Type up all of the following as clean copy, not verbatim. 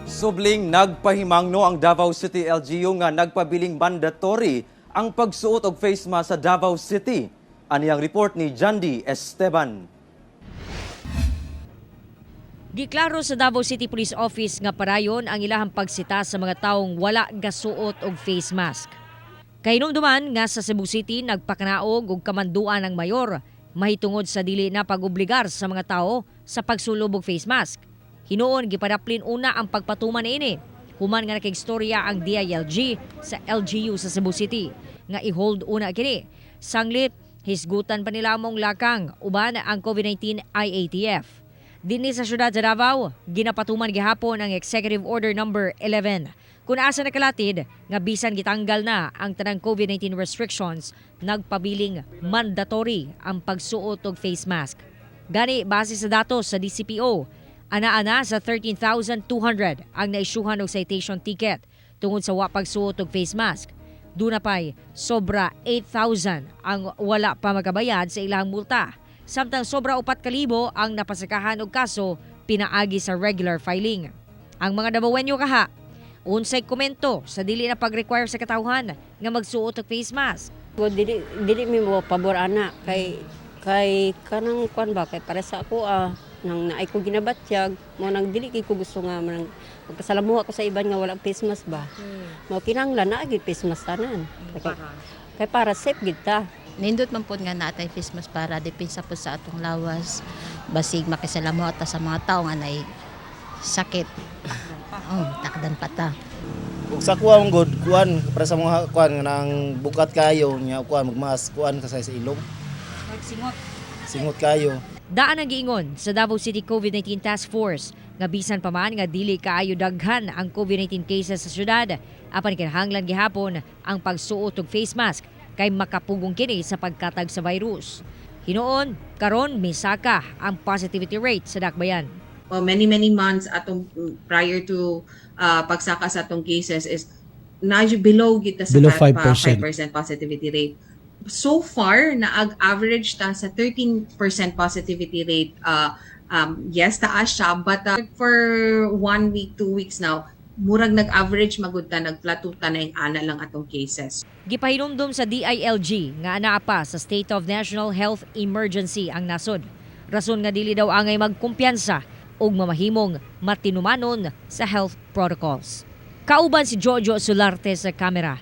Subling nagpahimangno ang Davao City LGU nga nagpabiling mandatory ang pagsuot og face mask sa Davao City. Ani ang report ni Jandy Esteban. Giklaro sa Davao City Police Office nga parayon ang ilahang pagsita sa mga taong wala gasuot og face mask. Kahinumduman nga sa Cebu City, nagpakanaog og kamanduan ang mayor mahitungod sa dili na pag-obligar sa mga tao sa pagsulob og face mask. Hinuon gipadaplin una ang pagpatuman niini human nga nakigstorya ang DILG sa LGU sa Cebu City nga i-hold una kini. Sanglit hisgutan pa nila mong lakang uban ang COVID-19 IATF. Dinhi sa syudad sa Davao, ginapatuman gihapon ang Executive Order Number 11. Kung asa nakalatid nga bisan gitanggal na ang tanang COVID-19 restrictions, nagpabiling mandatory ang pagsuot og face mask. Gani base sa datos sa DCPO, ana-ana sa 13,200 ang naisyuhan og citation ticket tungod sa wa pagsuot og face mask. Duna pay sobra 8,000 ang wala pa makabayad sa ilang multa. Samtang sobra 4,000 ang napasakahan og kaso pinaagi sa regular filing. Ang mga Dabawenyo kaha, unsay komento sa dili na pag-require sa katawhan nga magsuot og face mask? Ko dili dili mi mo pabor ana kay kay kanang kuan ba, kay para sa ako nang naay ko ginabatyag mo nang dili kay ko gusto nga manang magkasalamuha ko sa iban nga wala face mask ba. Mao kinahanglan naa gyud face mask tanan. Kay para safe gid ta. Nindot man pod nga naatay face mask para depensa po sa atong lawas, basig makisalamuha ta sa mga tao nga nay sakit. Oh, takdan pa ta. Ug sa kuha mong good kuan para sa mga kuan nga nang bukat kayo nya kuan magmask kuan ka sa ilong. Singot. Singot kayo. Daan ang giingon sa Davao City COVID-19 Task Force nga bisan pa man nga dili kaayo daghan ang COVID-19 cases sa syudad, apan kinahanglan gihapon ang pagsuot og face mask kay makapugong kini sa pagkatag sa virus. Hinuon, karon misaka ang positivity rate sa dakbayan. Well, many, many months atong prior to pagsaka sa atong cases is na below kita sa Below 5%. 5% positivity rate. So far, naag-average ta sa 13% positivity rate. Yes, taas siya, but for one week, 2 weeks now, murag nag-average magud ta, nag-plateau ta na yung ana lang atong cases. Gipahinumdum sa DILG nga anaa pa sa State of National Health Emergency ang nasod. Rason nga dili daw angay magkumpiyansa ug mamahimong matinumanon sa health protocols. Kauban si Jojo Solarte sa kamera.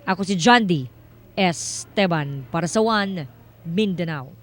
Ako si Jandy Esteban para sa One Mindanao.